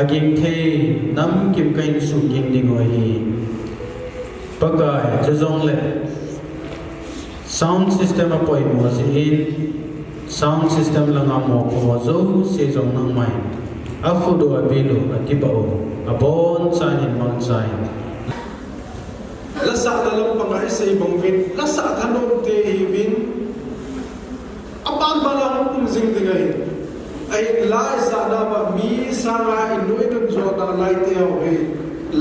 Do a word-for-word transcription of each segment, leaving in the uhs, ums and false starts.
Aging thei namkim kahin suging diu ahi. Pakai, chujongle sound system apoimo jeh in, sound system langa mopo ho jouse jong nangman akhut u, abil u, atibah u abonchan hin mangchan. Lasahna lampanga isei bang uvin, lasah thanom te ihiuvin, aban ban a hung um jing ding ahi. Ahin la isahna a mi sanga innu inunjona lai te ho hi,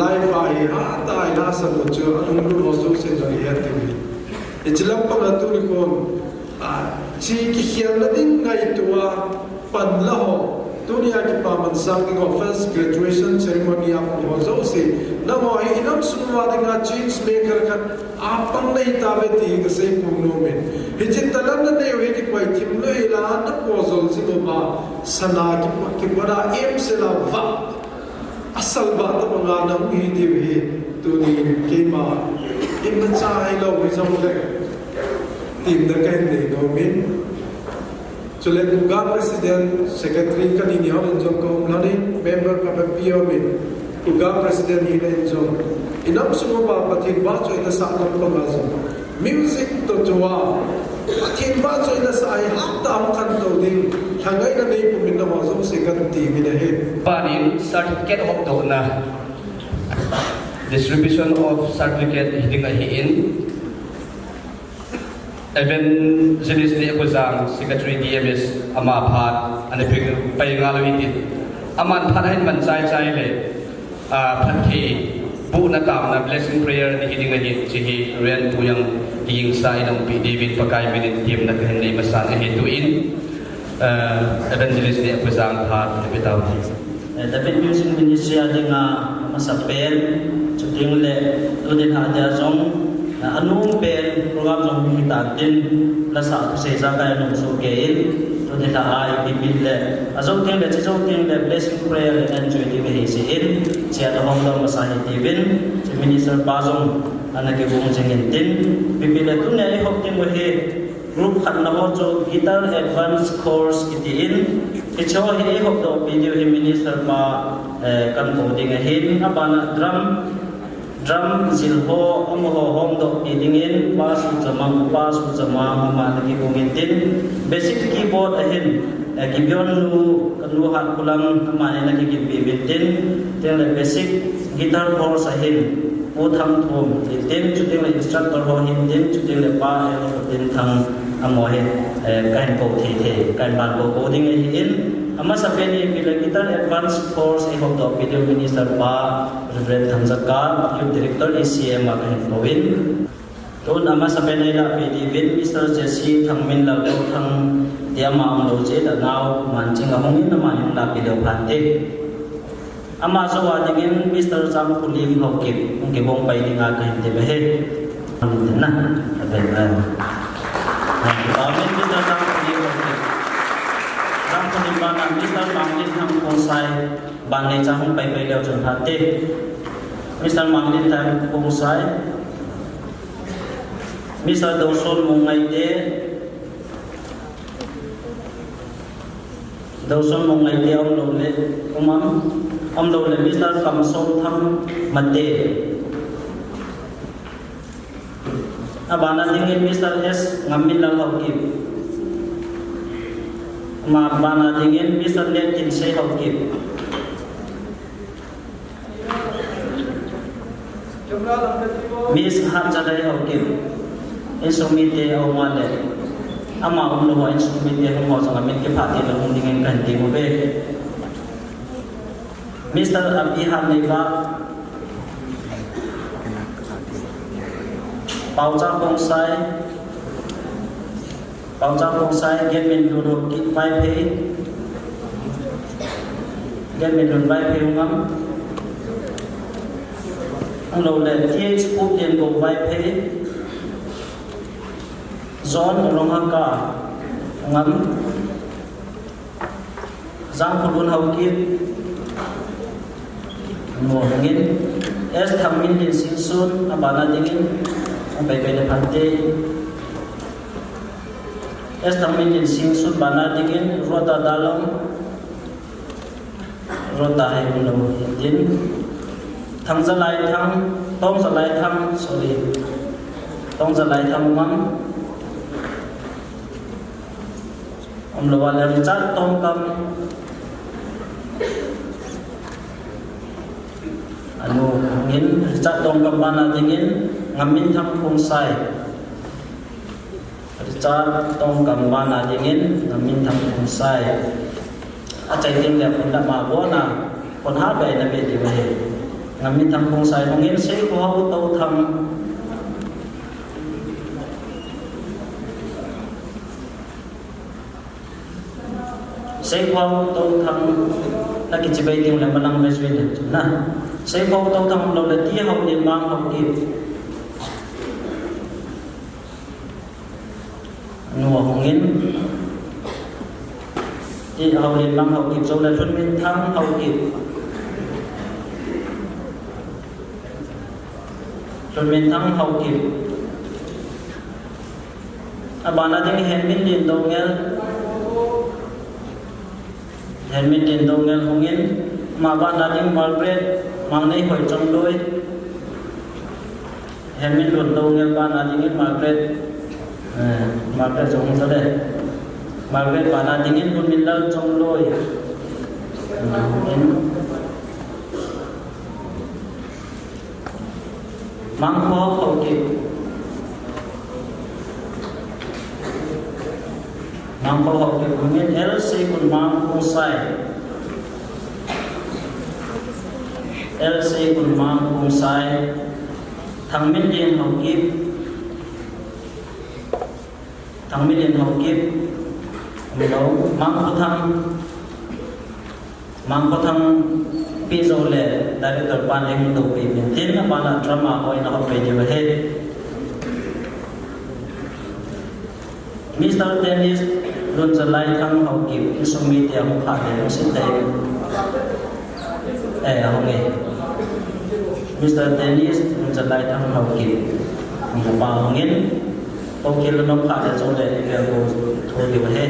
live a hi hatah a ilasa u chu, anung lut ho jouse jong ihet diu ahi. Hiche lampanga tuni kon, a, hiche kikhelna ding ngaito a, panla ho, tunia kipaman sang ding ho, first graduation ceremony a um ho jouse, nangho hi inam sung uva dinga change maker khat apang nahitauve ti kasei nom in. Hiche talent nanei u hi kikoi thim lou hela, napo jol jing uva, sana kipo, kipo da em sela va. Asalvah tobanga nahung hi diu hi, tunin keima imacha hilou hijongle, temna kahin nei nom in. Chule Kuga President, Secretary kani ni hon jong kaum lhonin, member kapapi aumin, Kuga President hina in jong, inam sung uva Pathen vahchoina sah lampanga jong, music toh tua, Pathen vahchoina sah a hi hatah a hung khantou ding, lhangaina neipum in nangho jouse kahin temin ahi. Banin certificate hopdohna, distribution of certificate hiding ahin, Evangelist Nehkhozang, Secretary D M S, ama phat ana pe pai ngal u hitin, aman phat ahin man chaichai le, a, phatthei bohna taona, blessing prayer ni hiding ahin, hiche hi Reverend Pu Yang Ging sa in ahung pe diuvin Pakai minin temna kahin nei masan ahi. Tuin, a, Evangelist Nehkhozang phat ana pe tauhite. Eh, David Music Ministry a dinga amasapen, chutengle tuni lhah dia jong, eh, anom pen program jong hung hitan tin, lasa thusei ijakai anung sohkei in, tuni lhah a ipi pi le, ajou tengle, chujou tengle, blessing prayer le enjoy ding ahi jeh in, chia tahong dong masa hitiuvin, chu minister pa jong ana kigong jing in tin, ipi pi le tunia ihop ding u hi, group khatna ho chu guitar advance course kiti in, hiche ho hi ihopdoh pi diu hi minister pa, eh, kahin kou ding ahin, abana drum, drum jil ho, amaho hongdoh pi dingin, Pa Suchama, Pa Suchama, ama ana kigong in tin, basic keyboard ahin, eh, Gibeon nu, kanu Hatkholam, amani ana kigin pi uvin tin, tengle basic guitar course ahin, Pu Thangthom, tin, chutengle instructor ho hin tin, chutengle Pa L Dinthang amaho hi, eh, kahin kou thei thei, kahin ban kou kou ding ahin, amasapen ipi le guitar advance course ihopdoh pi diu minister pa Reverend Thangjakal, youth director E C M a kahin kou in. Tun amasapen eilah pi diuvin Mister J C Thangminlal, Thang tia ama umlou jeh a nao Manching a hung in, amani hung lah pi leu phante. Ama jou a dingin Mister Jangkholim Haokip, hung kibong pai dinga kahin tem ahi. Hung tin na. Amen. Amen. Mister Jangkholim Haokip. Jangkholim bana Mister Mangdinthang Khongsai, ban neicha hung pai pai leu chun phante. Mister Mangdinthang Khongsai. Mister Doson Mungngaite. Doson Mungngaite umlou le, um am, umlou le Mister Kamsonthang Mate. Abana dingin Mister S Ngamminlal Haokip. Ama bana dingin Mister Netinsei Haokip. Miss Hatchadai Haokip, insung mite aum a le, ama umlou a insung mite hung ho jong amin kiphat tah le hung dingin kahin tem uve. Mister Abihat Neibak, Paocha Khongsai, Paocha Khongsai, Genminlun Haokip Vaiphei. Genminlun Vaiphei hung am. Umlou le T H Pupdienbou Vaiphei. John Ronghaka hung am. Jangkholun Haokip. Mo hungin. S Thangminlin Singsun, abana dingin. Ang pai pai le phante. S Thangminlin Singsun bana dingin, Rota Dalong. Rota hi umlou hitin. Thangzalaithang, Tongzalaithang, sorry. Tongzalaithang umam. Umlou a le Richard Tongkam. Anu hungin, Richard Tongkam bana dingin, Ngamminthang Khongsai. Richard Tongkam bana dingin, Ngamminthang Khongsai. Achai ding le khun lama bona, khun ha be na be diu ahi. Ngamminthang Khongsai hungin, Seikhohao Touthang. Seikhohao Touthang, na kichibai ding le malang be suin na. Seikhohao Touthang umlou le T. Haolienmang Haokip. Nu ahungin. T. Haolienmang Haokip, jou le Lhunminthang Haokip. Lhunminthang Haokip. Abana ding Henminlien Doungel. Henminlien Doungel hungin. Ama bana ding Margaret Mangneihoi Chongloi. Henminlien Doungel bana dingin Margaret, eh, Margaret Chongloi. Margaret bana dingin Lhunminlal Chongloi. Hmm. Mangkhohao Haokip. Mangkhohao Haokip hungin L. Seikunmang Khongsai. L. Seikunmang Khongsai. Thangminlien Haokip. Thangminlien Haokip. Umlou. Mangkhothang. Mangkhothang pi jou le director pan eihung toupi uvin tin, abana drama ho in ahung pei diu ahi. Mister Dennis Lunzalaithang Haokip, insung mi tia hung kha le hung sin tei. Eh, ahung e. Mister Dennis Lunzalaithang Haokip. Hung pa hungin. Haokip lungkha le jou le, ivel ko tho diu ahi.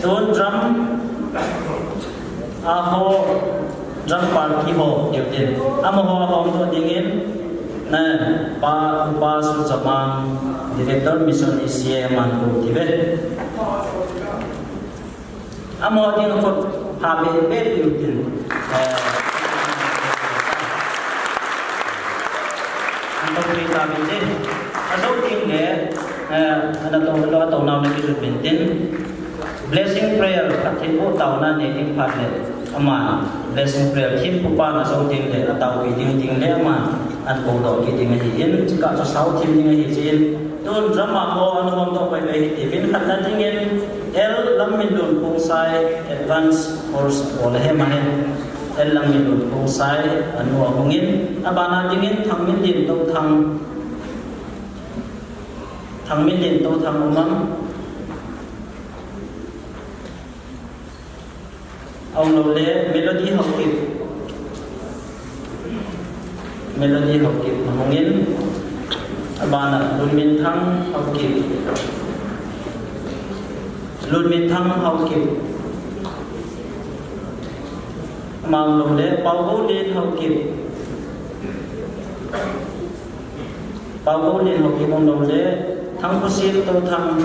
Tun drum, aho, drum party ho, diu tin. Amaho ahom to dingin, na, pa, pa Sujamang, director mission E C A man ko diu ahi. Amaho ding khut ha be be diu tin. Eh, an to pri ta min tin. Ajou ding le, eh, ana to lo to nau le ki lut min tin. Blessing prayer, Pathen bou taona nei ding phat le. Ama blessing prayer thim pu pa na ajou ding le, atao pi ding ding le ama an ko do ki ding ahi in, chika cho sao thim ding ahi jin. Tun drama ho an hom to pai pai hi ti min khat na dingin L Lamminlun Khongsai advance course ko le he ma he. L Lamminlun Khongsai anu ahungin abana dingin Thangminlien Touthang. Thangminlien Touthang umam. Aumlou le Melody Haokip. Melody Haokip ahungin. Abana Lunminthang Haokip. Lunminthang Haokip. Aumlou le Paogoulien Haokip. Paogoulien Haokip umlou le, Thangkhosem Touthang,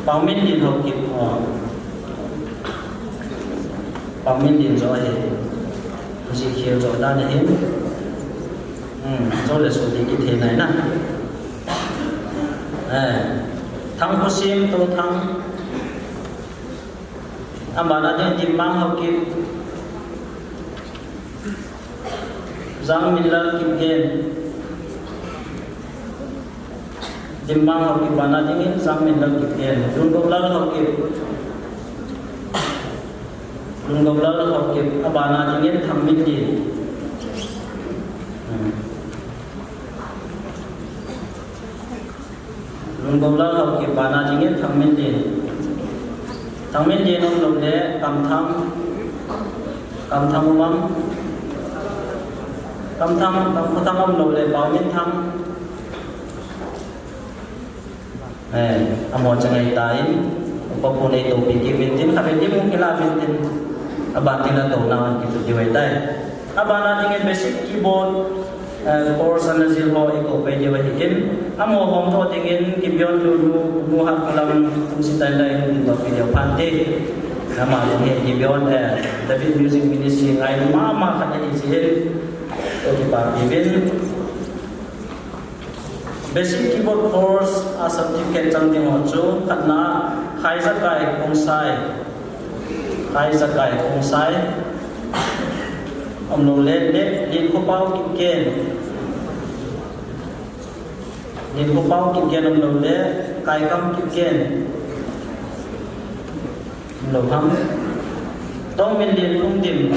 Paominlien Haokip, oh. Paominlien jo ahi. Kusi khel jo dan ahi. Hmm, jo le so di kithei nai na. Eh, Thangkhosem Touthang. Abana ding Dimmang Haokip. Jangminlal Kipgen. Dimmang Haokip bana dingin Jangminlal Kipgen. Lunggouplal Haokip. Lunggouplal Haokip abana dingin Thangminlien. Hmm. Lunggouplal Haokip bana dingin Thangminlien. Thangminlien umlou le Kamthang. Kamthang umam. Kamthang, Kamthang umlou le Paominthang. Eh, amo changai tain. Upa pu nei toupi kit uvin tin, khatvei ding kila uvin tin. Aban ding a touna hung kichu diu ahitai. Aban a dingin basic keyboard, eh, course ana jil ho eikou pai diu ahin. Amaho hom tho dingin Kibion Lulu, Nu Hakhulam, Pu Sitan Dai hung ding toh video phan te. Ama jong hi Kibion, eh, David Music Ministry ngailu mama khat ahi jeh in. Toh kipa pi uvin. Basic keyboard course a certificate chang ding ho chu khatna Khaizakai Khongsai. Khaizakai Khongsai. Umlou le, le, Lenkhopao Kipgen. Lenkhopao Kipgen umlou le, Kaikam Kipgen. Umlou ham. Tongmil Lenlhungdim.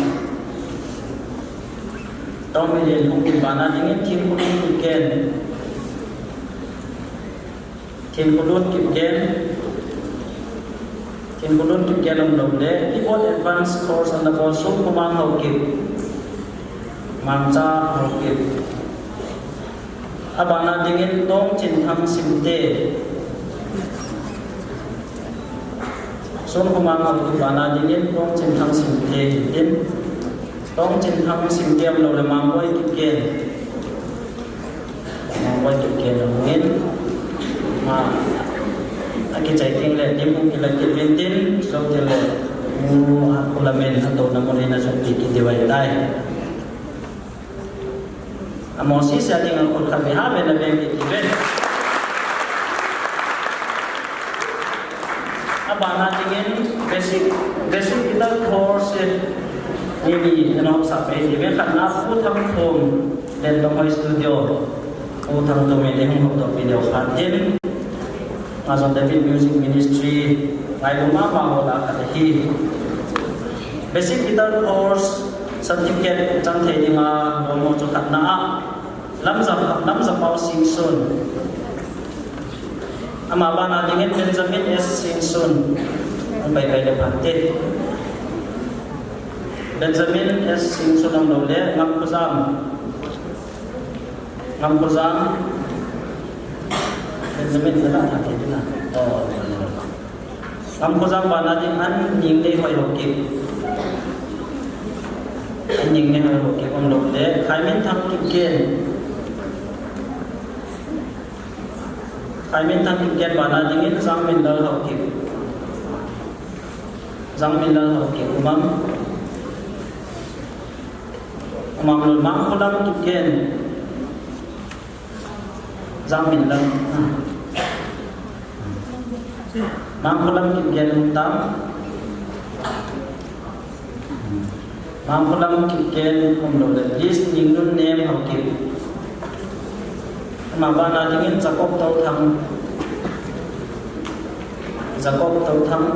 Tongmil Lenlhungdim bana dingin Thinkholun Kipgen. Thinkholun Kipgen. Thinkholun Kipgen umlou le. Keyboard advance course ana bol Songkhomang Haokip. Mangcha Haokip. Abana dingin Tongchinthang Simte. Songkhomang Haokip bana dingin Tongchinthang Simte hitin. Tongchinthang Simte umlou le Mangboi Kipgen. Mangboi Kipgen amin. Ma. Akichai teng le, lim hung kila kit uvin tin, so teng le, mu, akulamin, atouna mun in asun pi kit diu ahitai. Amo sese a ding a khut khat vei ha vei na vei kiti ve. Abana dingin basic, basic guitar course ni ni na hop sa pe ti ve khatna Pu Thangthum Lenlonghoi Studio. Pu Thangthum in hung hop to video khat in. Ngazon David Music Ministry ngailu mama ho lah a khat ahi. Basic guitar course certificate chang thei dinga bol mo chu khatna a Lamjap, Lamjapao Singsun. Ama bana dingin Benjamin S Singsun. Ang pai pai le phante. Benjamin S Singsun umlou le Ngamkhojam. Ngamkhojam. Benjamin, na la tha ke na. Oh. Ngamkhojam bana ding Anningnei Haokip. Anningnei Haokip umlou le. Khaiminthang Kipgen. Khaiminthang Kipgen bana dingin Jangminlal Haokip. Jangminlal Haokip umam. Umam lou Mangkholam Kipgen. Jangminlal. Mangkholam Kipgen tam. Mangkholam Kipgen umlou le Lis Ningnunnem Haokip. Ama bana dingin Jacob Touthang. Jacob Touthang.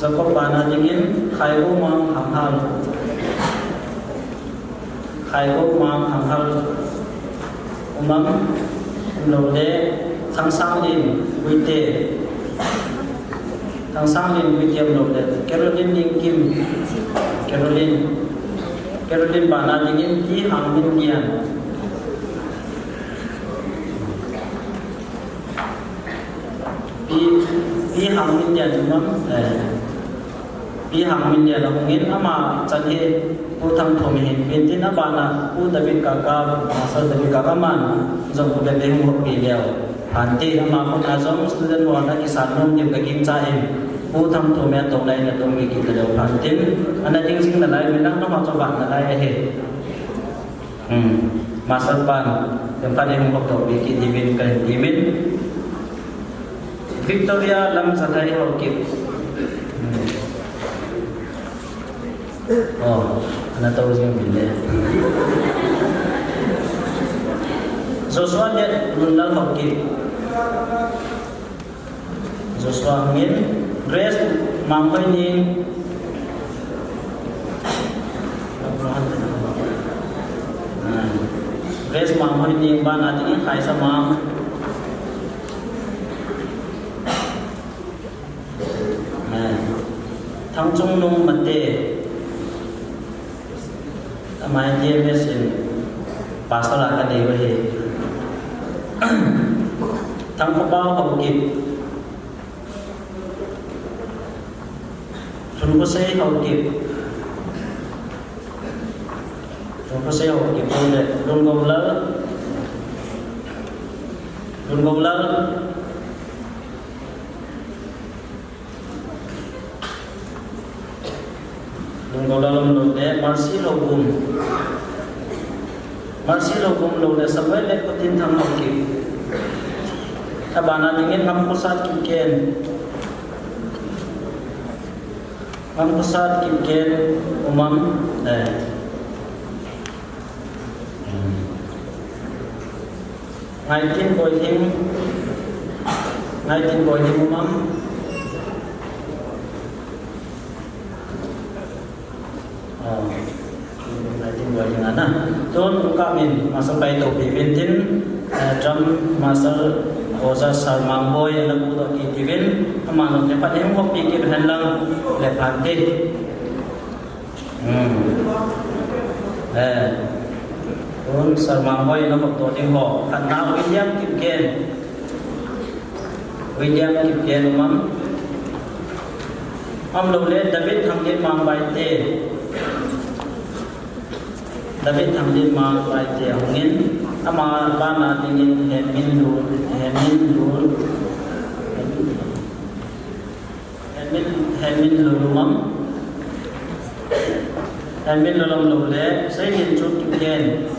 Jacob bana dingin Khaigomang Khanghal. Khaigomang Khanghal. Umam umlou le Thangsanglin Guite. Thangsanglin Guite umlou le Caroline Ningkim. Caroline. Caroline bana dingin Pi Hangminlian. Pi, Pi Hangminlian umam, eh, Pi Hangminlian ahungin ama chan hi Pu Thangthum hin pen tin abana Pu David Kaka, Master David Kaka man jong khu bebe hung hop pi leu. Hante ama khu na jong student ho na kisan nom diu ka gingcha in Pu Thangthum ya tong lai na tong ki ki ta leu phan tin. Ana ding jing nalai min lang na ho cho ba nalai ahi. Hmm. Master pan, tem pan hung hop to pi kit diuvin kahin tiuvin. Victoria Lamjathei Haokip. Hmm. Oh, ana to jing uvin le. Joshua Letmunlal Haokip. Joshua Min, Grace Manghoining. Ah, Grace Manghoining bana dingin Khaisam Mang. Ah, Thangchungnung Mate. Ama hi D M S in pastor a kadei uva ahi. Thangkhopao Haokip. Lunkhosei Haokip. Lunkhosei Haokip le Lungoulal. Lungoulal. Lungoulal umlou le Mercy Lhouvum. Mercy Lhouvum lou le Samuel le Khotinthang Haokip. Abana dingin Ngamkhosat Kipgen. Ngamkhosat Kipgen umam, eh. Ngaitin Boihing, Ngaitin Boihing umam. Oh, Ngaitin Boihing ana. Tun ka min masa pai to pi vin tin, eh, drum master Oja Sarmangboi ana ku to ki ti vin, ama nom le pat hung hop pi kit hen lang le phan te. Hmm. Eh. Tun Sarmangboi na hop to ding ho. Khatna William Kipgen. William Kipgen umam. Umlou le David Thanglinmang Baite. David Thanglinmang Baite ahungin. Ama bana dingin Heminlun, Heminlun. Hemin, Heminlun umam. Heminlun umlou le, Seilenchur Kipgen.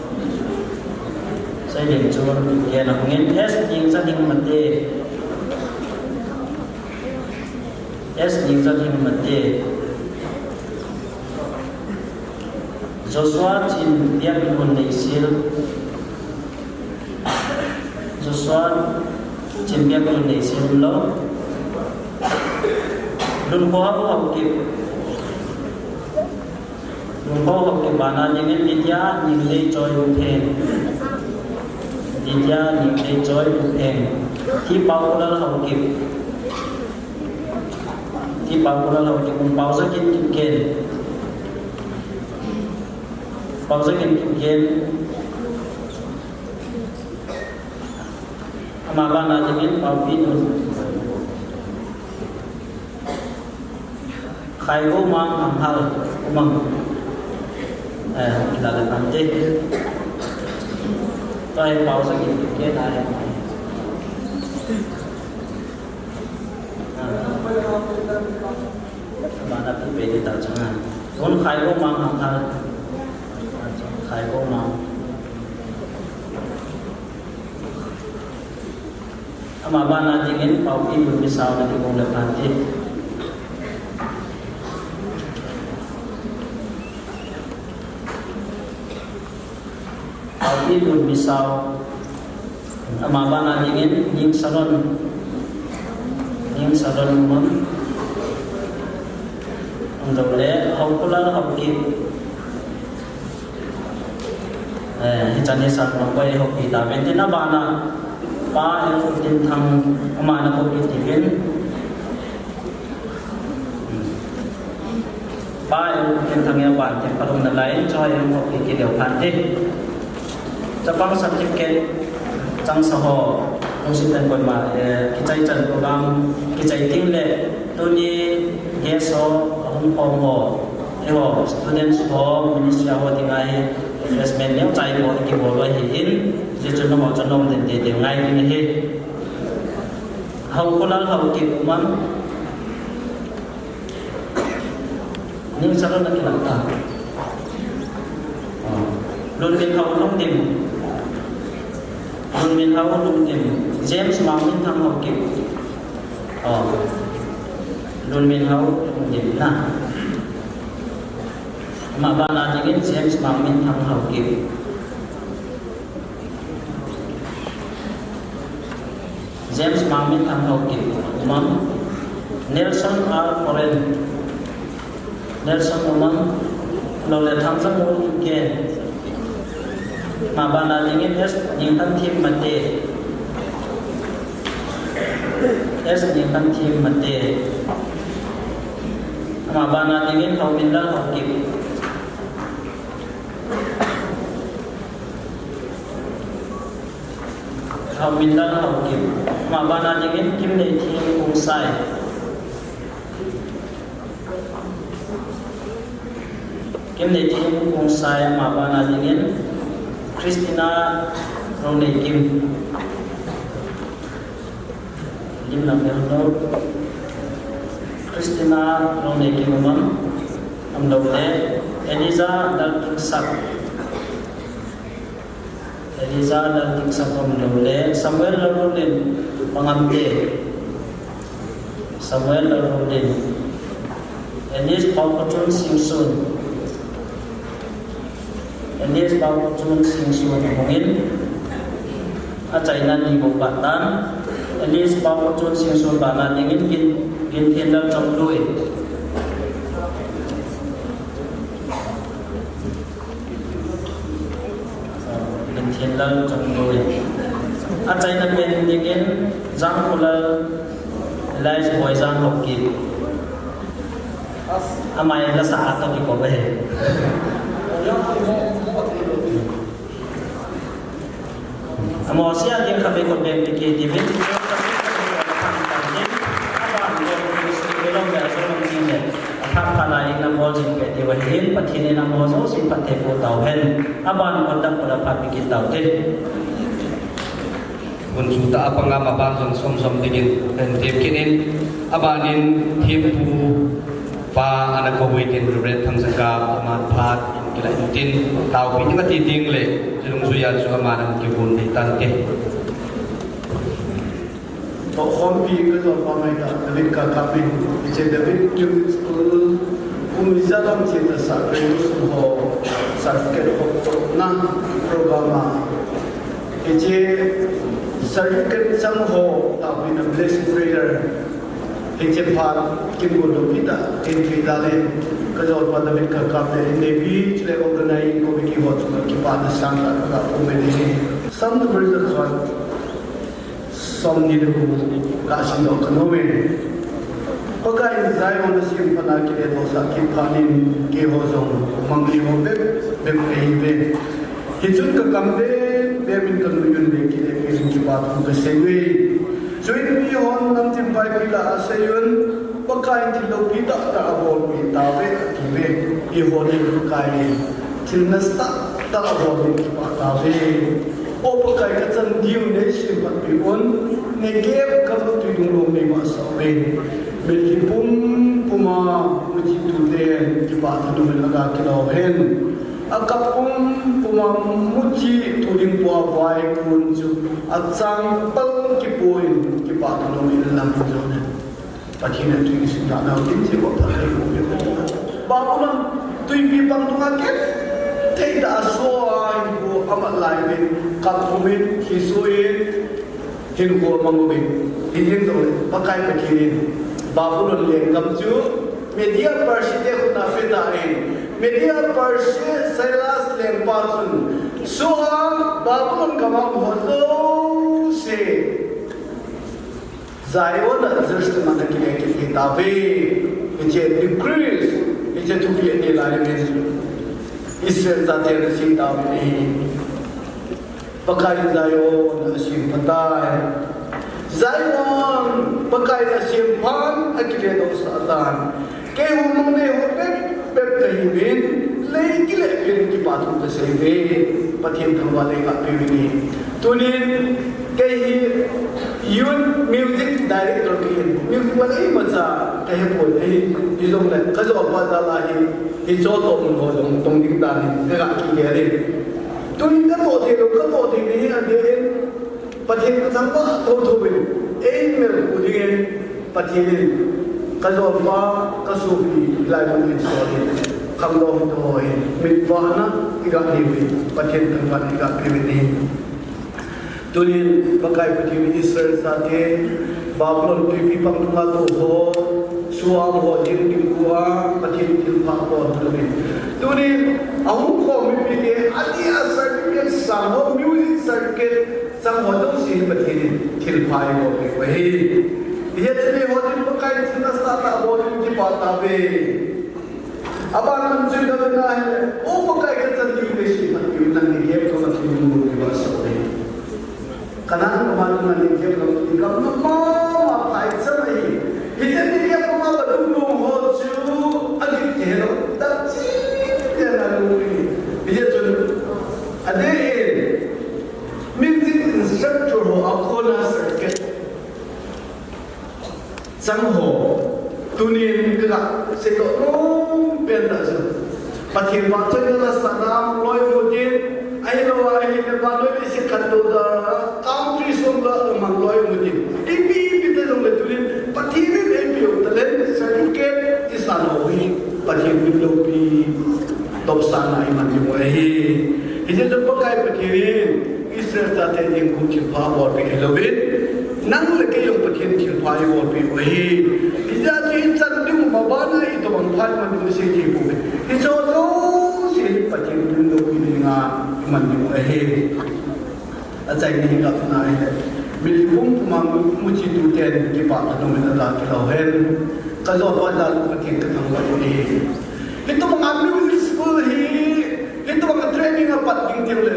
Seilenchur Kipgen ahungin, S Ningchanhing Mate. S Ningchanhing Mate. Joshua Chinbiaklun Neisel. Joshua Chinbiaklun Neisel umlou. Lunkhohao Haokip. Lunkhohao Haokip bana dingin Lydia Ningleichoi Upheng. Lydia Ningleichoi Upheng. T. Paokholal Haokip. T. Paokholal Haokip um Paojakin Kipgen. Paojakin Kipgen. Ama bana dingin Paopidun. Khaigoumang Hanghal umam. Eh, kila le phan te. Tua hi Paojakin Kipgen ahi. Bana pi pe ni ta chang a. Tun Khaigoumang Hanghal. Khaigoumang. Ama bana dingin Paopidun Misao na kibol le phan te. Paopidun Misao. Ama bana dingin Ningsalon. Ningsalon umam. Umlou le Haokholal Haokip. Eh, hichan hi Sarmangboi hop pi ta vin tin abana Pa L. Khotinthang ama na hop pi ti vin. Pa L. Khotinthang a ban te palung na lai, choi hop pi kit leu phan te. Chapang certificate chang sa ho, lungset tah in koima, eh, kichai chan program, kichai ting le, tuni guest ho, ahung khom ho, eiho, students ho, ministry ho dinga hi, refreshment neocha ibol, kibol u ahin, hijeh chun nangho chun naum den teitei u ngai ding ahi. Haokholal Haokip umam. Ningsalon na kilang ta. Oh. Lunminhao Lungdim. Lunminhao Lungdim. James Mangminthang Haokip. Oh. Lunminhao Lungdim na. Ama bana dingin James Mangminthang Haokip. James Mangminthang Haokip umam. Nelson R. Koren. Nelson umam. Lou le Thangzangol Kipgen. Ama bana dingin S. Ningthanthim Mate. S. Ningthanthim Mate. Ama bana dingin Haominlal Haokip. Haominlal Haokip. Ama bana dingin Kimneithing Khongsai. Kimneithem Khongsai, ama bana dingin Christina Roneikim. Lim lam le lo. Christina Roneikim um am? Umlou le. Eliza Laltingsak. Eliza Laltingsak umlou le. Samuel Lalrolin, Pangamte. Samuel Lalrolin. Elis Paokhochun Singsun. Elis Paokhochun Singsun hungin, achaina ni bou patan. Elis Paokhochun Singsun bana dingin Gin, Ginthenlal Chongloi. Ginthenlal Chongloi. Achaina pen dingin Jangkholal Elias Boijang Haokip. Amai lasa a toh kikop ahi. Amaho sea ding khatvei kot beng ding kiti uvin. Aban kot ding sung belong le aso long ding le. Aphat phat a in abol jing kiti uva hin Pathen in amaho jouse phatthei boh tauhen. Aban kot dang kot aphat bikit taute. Hun chu ta a panga ma ban jong som som dingin kan tem kit in, abanin thempu pa ana kou uvin tin Reverend Thangjakap aman phat in kila in tin, taopi ding ati ding le, chulung jui a chu aman ana kihon ding tante. Tohkhompi ka jolpa mai ta David Kakap in, hiche David Music School, kum ijat ham chesa graduation ho, certificate ho tohna program a. Hiche certificate chang ho, taovin a blessing prayer. Hiche phat kin bol lou kit a, kin thei dalin, ka jolpa David Kakap le, Navy chule organizing committee ho chunga kipana sangtah ka um e. Psalm number khat, som ni le gup, ka sim doh ka nom e. Pakaiyin Zion a semphatna kile dohsah kit phat in, keiho jong mangli ho bep bep kahi uve. Hichun ka kam bep bep in ka nuiyun le kile peh in kipa thu ka sei uve. Chuin mihon namtin Bible a asei un, Pakaiyin thil loupi tah tah abolpeh tauve ati uve. Eihon Pakaiyin thil nasatah tah abol in kipah tauve. O Pakai, kachan diu nei semphatpeh un, Negev gam a tuidung long nei masa uve. Mitlhi pumpum a muchi tuten kipah thanom in aga kilou hen. Akap pumpum a muchi tu ding pua vaikun chu achang pal kipu in kipah thanom in lam jon hen. Pathen in tui kisimlhah nau tin, hiche bou phatthei bou peh. Babylon twipi pang dunga genthei tah a aso a hinkho amat lai uvin, kap pum in, thi suh in, hinkho amang uvin. Hijeng jongle Pakai Pathen in Babylon lenggam chu Media Persia te khut a apetan, Media Persia Cyrus lengpa chun aso a Babylon gam a um ho jouse Zion a, Jerusalem a ana kile kit tauve. Hiche decrees, hiche thupi ati lai in Israel chate ana sei tauve. Pakaiyin Zion a asemphat tai. Zion, Pakaiyin asemphat, akile dohsah tan. Keiho mang neiho bep bep kahiuvin, lei kile peh in kipa thu kasei uve. Pathen thangvah in eiga peh uvin ahi. Tunin kei hi youth music director kahin, music bol imacha kahepon ahi. Hijongle kajolpa jal a hi, hiche toh mun ho jong tong ding dan in kaga kigel in. Tunin katoh thei lou, katoh thei nahi adeh in. Pathen kathangvah thotho in, eimel u dingin, Pathen in, kajolpa, kasopi, hilai mun hin sol in, khangdong hitoh in, mitvahna iga nei uvin, Pathen thangvahna iga pe uvin ahi. Tunin Pakai Pathen in Israel chate, Babylon twipi pang dunga tou ho, suam ho, jing ding tua, Pathen thilpha abol uvin. Tunin, ahung khom mipite, adeh a certificate sang ho, music certificate, sang ho jouse hi Pathen in thilpha eibolpeh u ahi. Hiche mi ho din Pakai thil nasatah abol in kipah tauve. Aban lam chu ipi ham itile, O Pakai, kachan diu nei semphatpeh un, nang Negev gam a tuidung long nei masa uve. Canaan gam a nang Negev gam a tuiding gam mama phaicham ahi. Hiche Negev gam a vadung long ho chu agit kihelou, dam cheh cheh Instructor ho a kona certificate chang ho, tunin kaga seidoh nom pen tah chu, Pathen vahchoi na la sana mang loi mu tin, ahilou a ahile vannoi leiset khantou dana country som la mang loi mu tin. Ipi ipi ta jongle tunin Pathen in eipeh u talent, certificate, isan ho hi Pathen min loupi, topsang a iman diu ahi. Hijeh chun Pakai Pathen in Israel chate ding khu thilpha abolpeh hilouvin, nang le kei jong Pathen thilpha eibolpeh u ahi. Hijeh chun ichan ding u ma bana itobang phat man ding u isei thei pouve. Hiche jouse hi Pathen min loupina dinga iman diu ahi. Achaina hi kapna ahile, mitlhi pumpum a mu, muchi tu ten kipah thanom in aja kilou hen. Kajolpa jal u Pathen kathangvah u ahi. Hitobanga music school hi, hitobanga training a pat ding teng le,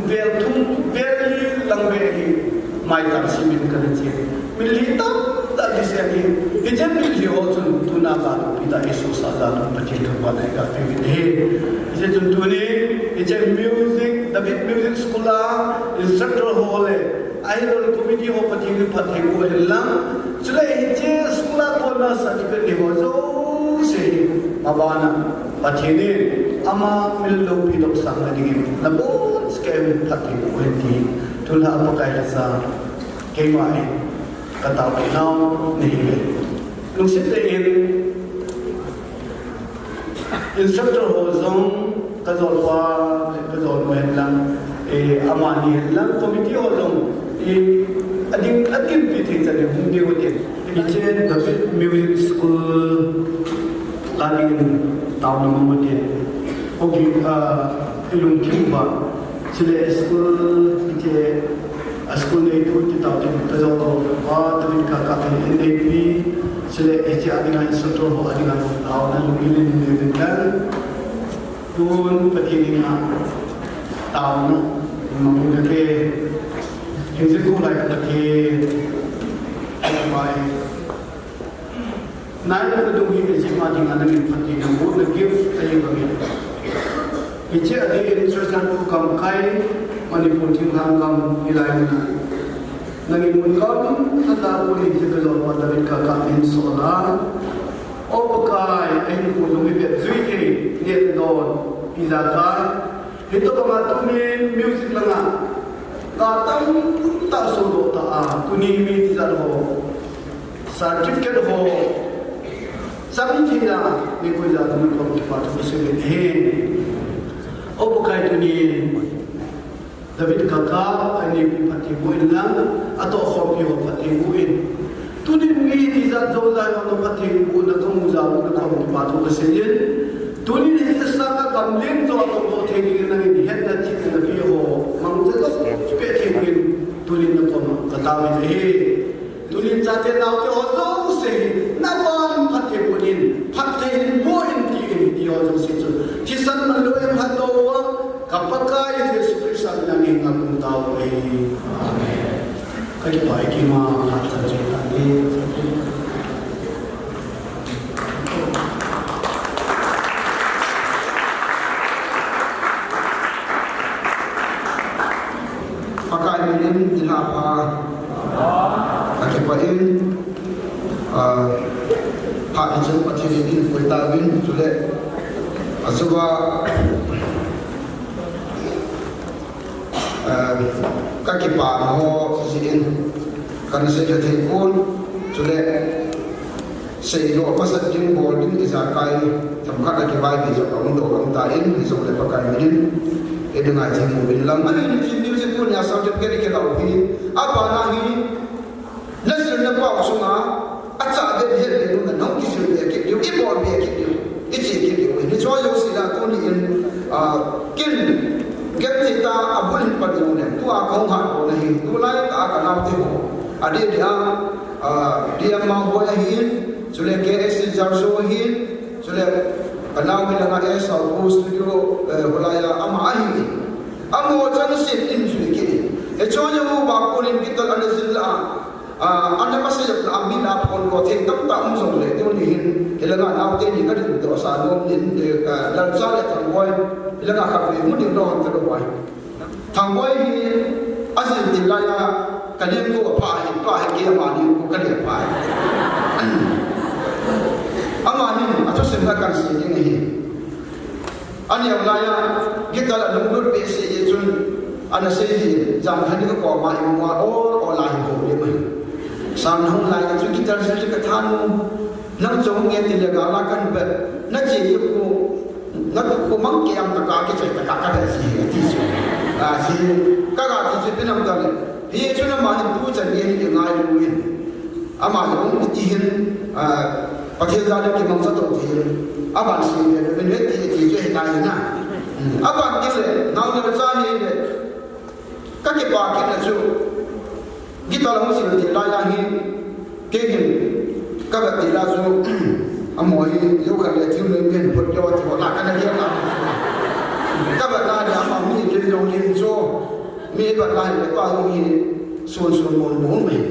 vel thum, vel li lang beh hi, maicham simin kana che. Mitlhi tamtah kisem hi, hiche mitlhi ho chun tuna ka pi ta Jesu sa jal u Pathen thangvahna iga pe uvin ahi. Hiche chun tuni, hiche music, David Music School a instructor ho le, ahilouleh committee ho Pathen in phatthei boh hen lang. Chule hiche school a kona certificate nei ho jouse hi, ma bana Pathen in ama min loupi topsang na dingin nabonchauva phatthei boh hen ti, thulha Pakai lhacha, keima in kataona nahiuve. Lungset tah in, instructor ho jong kajolpa le kajolnu hen lang, eh, amani hen lang, committee ho jong, eh, ading, akinpi thei chan in hung diu tin. Hiche David Music School la dingin taona mong u tin. Okay, ah, ilungthim uva. Chule school, hiche a school neitu ti tau tin, kajolpa David Kakap in neipi, chule hiche a dinga instructor ho a dinga taona lunggil in nei uvin lang. Tun Pathen dinga taona mang u kate. Hing jing u lai kate. Bye. Nai, nadung hi ejima dinga nangin phatthei naboh na gift ahi bangin. Hiche a dingin Churachandpur gamkai, Manipur thinglhang gam hilai mun a. Nangin mun gamtah a kon in hiche kajolpa David Kakap in sol a. O Pakai, ahinkho jong ivet jui thei, neh le don, ijakai. Hitobanga tunin music langa, ka tamtah sodoh ta a, tuni mi tijat ho. Certificate ho chang thei a, neikoi jat a nakom kipa thu kasei uvin ahi. O Pakai, tuni David Kakap a neipi phatthei boh in lang, atohkhompi ho phatthei boh in. Tuni mi tijat jouse ho naphatthei bohna kamu jeh a nakom kipa thu kasei in. Tuni hiche sanga gamleng jo a kamu thei dingin nangin hetna chihna napeh ho, mangcha jo peh thei dingin tuni nakom a katao in ahi. Tuni chate naote ho jouse hi, navan phatthei boh in, phatthei hin boh in tin, hiti ho jouse chu thisan manlou in phattou a, ka Pakai Jesu Christa mina ngen a kathum tao e. Amen. Kakipah e, keima phat chan cheh tante. Pakai minin thilha pha kakipah in, ah, phat hichun Pathen in eipui tauvin, chule, achuva, ah, kakipana ho jeh in, kana sei thei pon, chule, Seidoh masat ding bol ding ijakai themkhat a kivaipi jong aum doh aum tan, hijongle Pakai minin, idinga themmo uvin lang. Ahin, music tunia certificate kila u hi, abana hi, nasil napao sunga, achah den het den u, nahung kisil be kit diu, ibol be kit diu, iche kit diu. Hiche jouse la tuni in, ah, kin, ken thei ta abul hin pan jongle, tua kahung hat lona hi, tulai tah a kanaote ho, adeh deh a, Ah, D M Mangboi ahin, chule K S C Jarso ahin, chule kanao hilanga S R O Studio, eh, hulai a ama ahin. Amaho changseh in jui kit in. Hiche jong uva konin guitar ana jil a, ah, ana masa jep la a mi la phondoh thei tamtah um jongle, tuni hin, hilanga naote ni kadindoh sa nom in, eh, ah, Lalcha le Thangboi, hilanga khatvei mu ding lou ham talou vai. Thangboi hi, Ajil ti laiya, ka lengkol apha ahi, tua hi keima lengkol ka leng apha ahi. Ama hin, athusim khat kahin sei ding ahi. Aneo laiya, guitar alunglut behseh jeh chun, ana sei ji, jan khat ni ka koma imu a, ol, ol a hin houlim ahi. Sang hung laiya chu guitar jil chu ka thanom, nang chu hung e tile gal a kahin pe, nache ji khu, Natu khu mang ke am taka ke chai taka ka ve si, ati si. A si, ka ga ti si pinam ta le. Hi chu na ma hin tu chan ye ni ngai lu hin. Ama jong ti hin, a, Pathen jal in kimangcha to ti hin. Aban si ve ve ve ti ti chu hi ta hin na. Aban ti le, nau le cha hi le. Ka kipa kit na chu, guitar hung sil ti laiya hi, kei hin, ka vet ti la chu, amaho hi, leo khat le thil nei pen phot leo a ti ho la ka na gel a. Ka vet na dia ama mi le jong lim chu, mi vet na hi le pa jong hi, sun sun mon mon mai.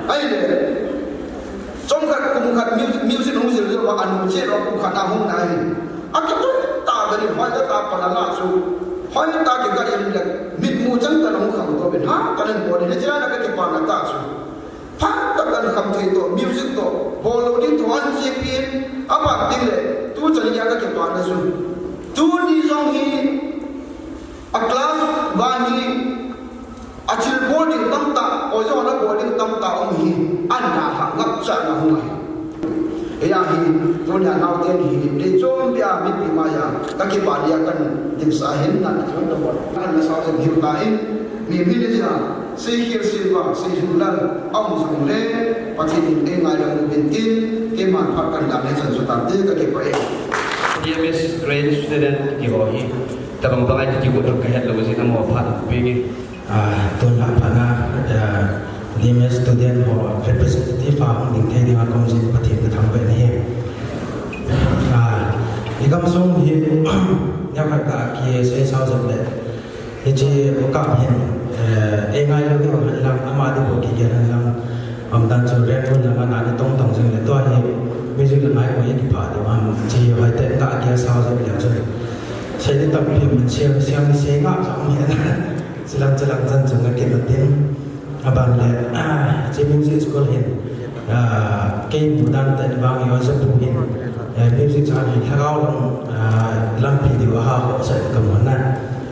Ahile, Chomkhat, kum khat music, music hung sil jou a, anu che lo kum khat a hung na hi. Akitun ta beni, hoitah a pan ala chu. Hoitah a kiga in le, mitmu chang ta hung kham to ben. Ha, ka len bol in, hiche a ka kipana ta chu. Phat tah a kan kham thei to, music to, bol lou ding to, an che pin, aban ding le, tu chan a ka kipana chu. Tuni jong hi, A class vang hi, a thil bol ding tamtah, oi jong ana bol ding tamtah um hi, an na ha ngap cha na hung ahi. Eia hi, tunia naote hi, kei chom pia mipi maiya, ka kipa dia kan ding sa hin na thon ta bol. An na sa jong hiu ta in, mi mi le ja, sei khel sei va, sei jung lal, a um jong le, Pathen in ei ngai lam u bin tin, keiman phat kan dan le chan su tan te ka kipa e. D M S train student ki ho hi. Tabang bang ai kiti ko ka het lou jin amaho phat penge. Ah, tun la phat na, ah, D M S student ho representative a hung ding thei dinga kom jin Pathen ka thangvah na hi. Ah, i gamsung hi, nia khat ka kisei sao jep le. Hiche u kap hin, eh, ei ngai lou ding hen lang, ama ding bou kigel hen lang. Aumdan chu Rangoon lama nani tong tong jing le tua hi music la ngai ko i kipha diu ham chi hoitah in ka gel sao jep leu chun. Sei ding tampi min siam, siam, sei ngap jong um hen. Chilang, chilang chan chu nga kit na tin. Aban le, ah, hiche music school hin, ah, kei mudan tah in vang i oja pu hin, eh, music chan hin lhagao lam, ah, lampi diu aha ho sa ka mu na.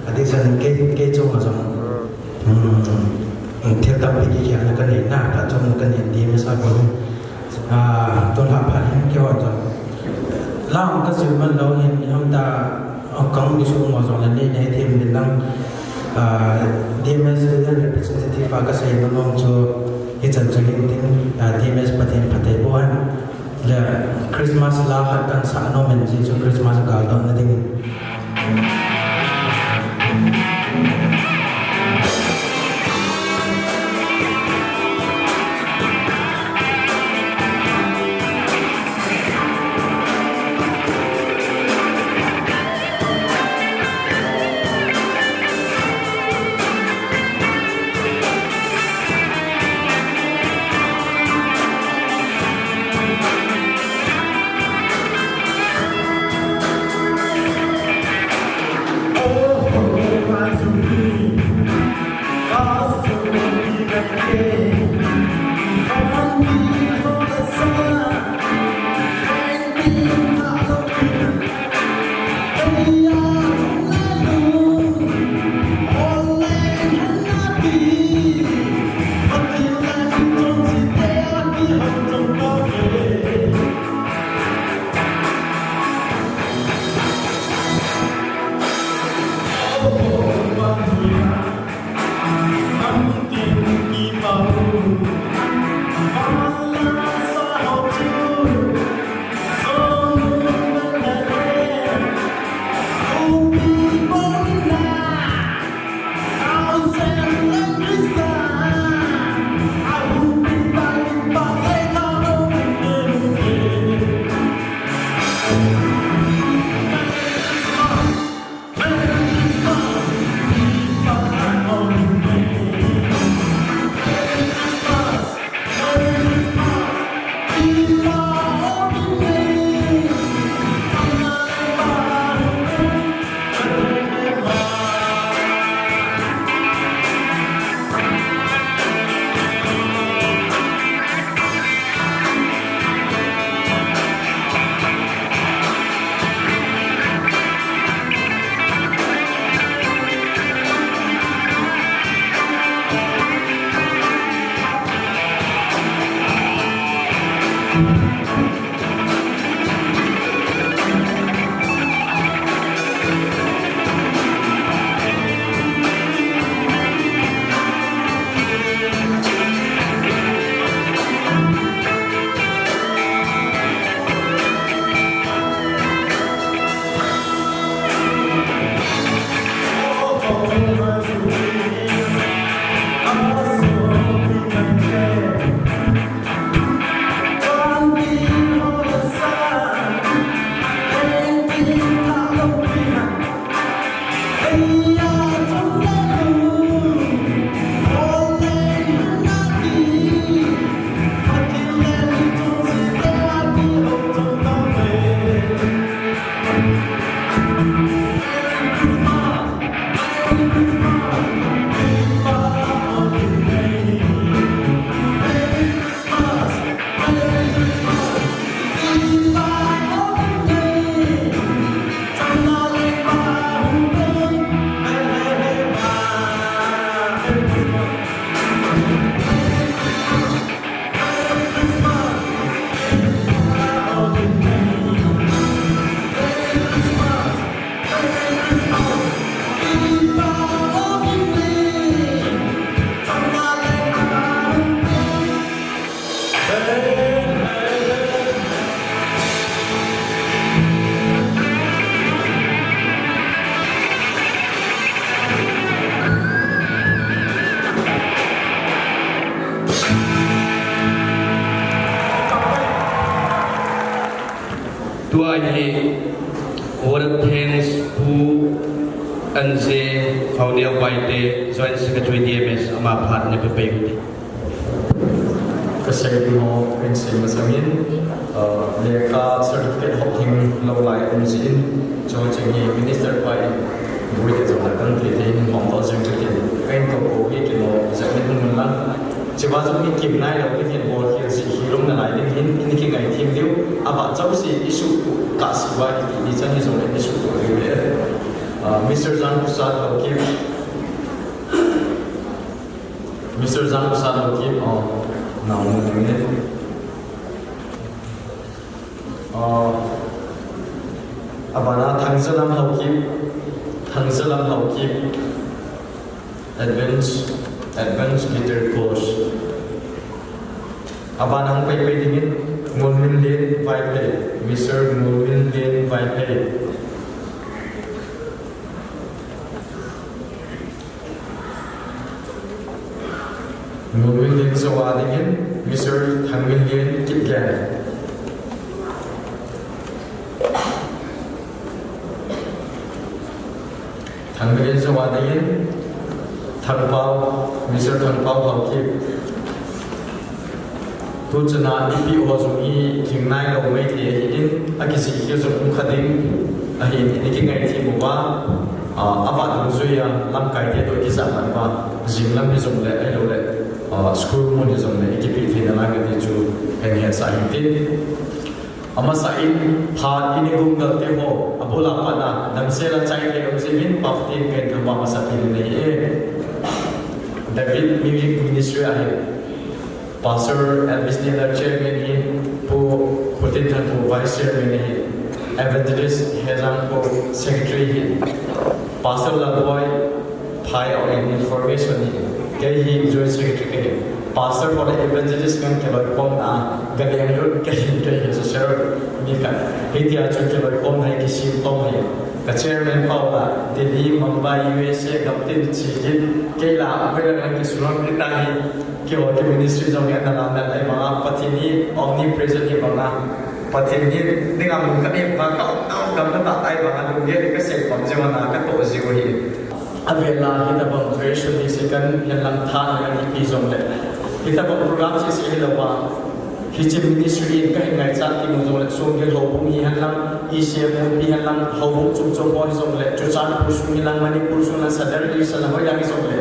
Ati chan kei, kei chunga jong, um, thil tampi kikhelna ka nei na, phatchomna ka nei D M S a kon. Ah, tun la phat hin kihon jong. Lang ka sil man lou hin, ham ta, ah, kang ni sung mo jong le nei nei thim din lang. Ah, D M S student representative a ka sei nom nom chu, hichan chu hin tin, ah, D M S Pathen phatthei boh hen. Le Christmas la khat kan sa nom in, chu Christmas gal don na ding. Tua hi, vote of thanks, Pu N J Haoneo Baite, Joint Secretary D M S, ama phat na pe pe uti. Ka sei ding ho, ka sei masangin, uh, lekha certificate hop theng lou lai um jin, chuche hi minister pa in, vui te jong la kan ti te in hom to jing chu tin, ka in to ko hi kilo, jat ni mun lang. Chiva jong hi kim nai lou, ni hin bol hi si hi lom na lai ding hin, ni ki ngai thim diu, ava chau si issue ka si va ki ni chan hi jong le issue ko diu le. Uh, Mister Jan Prasad Haokip, Mister Jan Prasad Haokip, oh, now mo ni. Uh, abana Thangjalam Haokip, Thangjalam Haokip, advance, advance guitar course. Abana hung pai pai dingin, Ngulminlen Vaiphei, Mister Ngulminlen Vaiphei. Ngulminlen jou a dingin, Mister Thangminlen Kipgen. Thangminlen jou a dingin, Thangpao, Mister Thangpao Haokip. Tu chana ipi ho jong hi lhing nai lou mai thei ahin, akijih hi jong um kha ding ahin, i kingai thim uva, ah, ava dungjuia lamkai te toh kijah man uva, jing lam hi jong le, ahilou le, ah, school mun hi jong le, i kipe thei nalai kati chu, kahin hetsah hin tin. Amasa in, phat in i gungle te ho, abul a pat a, damsel a chai thei um jeh in, Pathen kahin thangvah masapen in ahi e. David Music Ministry ahi. Pastor Elvis Taylor Chairman ahin, Pu Khutinthang Kho Vice Chairman ahin, Evangelist Hejang Kho Secretary ahin, Pastor Lalboi Phai ahin, Information ahin, kei hi Joint Secretary kahi. Pastor ho le Evangelist ngen kiloikhomna, galeng lut kahi, kei hi social mi khat. Hitia chu kiloikhomna hi kisem tom ahi. Ka chairman pa u la, Delhi, Mumbai, U S A, gam tin chi hin, kei la, koi la lang kisunong tin ta hi. Keiho ki ministry jong hi analan nal ahi vanga, Pathen hi omnipresent ahi vanga, Pathen hi dinga mun khat ahi vanga, ka um, ka um gam khat ahi vanga, lunggel hi ka sempam jing vanga, ka toh jing u ahi. Avel a hitabang creation day seikan, hihen lang tha, hihen lang ipi jong le. Hitabang program sese hilou va. Hiche ministry in kahin ngaichat ti mu jong le, Songel houbung hihen lang, E C M houbung hihen lang, houbung chom chom ho hi jong le, Churachandpur sung hihen lang, Manipur sung hihen lang, Sadar Hills hihen lang, hoilang hi jong le.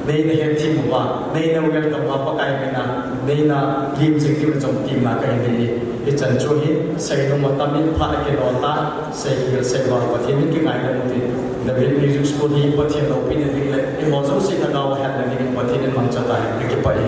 Nei na hethem uva, nei na welcome uva Pakai mina, nei na lim jing diu jong temna kahin nei e. Hichan chu hi, seinom atam in phat a kinol ta, sei hil sei val Pathen in kingaidam u tin. David Music School hi Pathen loupina ding le, eiho jouse lhagao a hetna ding in Pathen in mangcha tahen, kakipah e.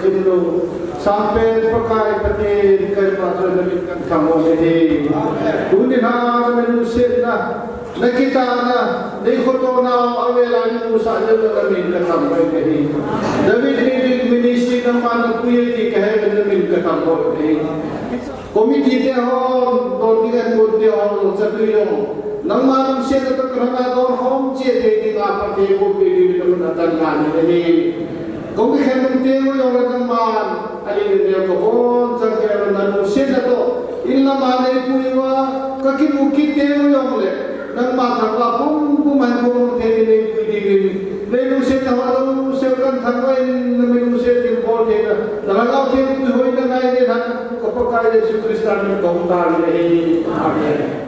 Jimlo, Sangpen Pakai Pathen, kei pa chu na min kan thangvah u ahi. Tuni a na min lungsetna, na kitahna, na khotona, avel a na musah jeh u na min ka thangvah u ahi. David Media Ministry nangman na pui e ti ka he, na min ka thangvah u ahi. Committee te ho, don ding an gun te ho, chatu jong, nangma lungsetna toh ka lhana don khom cheh thei dinga Pathen buppi ding na mun atan na ni ahi. Kong kikhen nung teng u jong le nangman, a in le neo ka bon chang kei na lungsetna toh, in lam a nei pui uva, ka kimu kit teng u jong le, nangma thangvah pumpum a hin pung thei nei pui ding in, nei lungsetna ho lungset kan thangvah in, na min lungset in bol thei na, na Lhagao Theng puihoina ngai ding hen, ka Pakai Jesu Christa min kong tan ahi. Amen.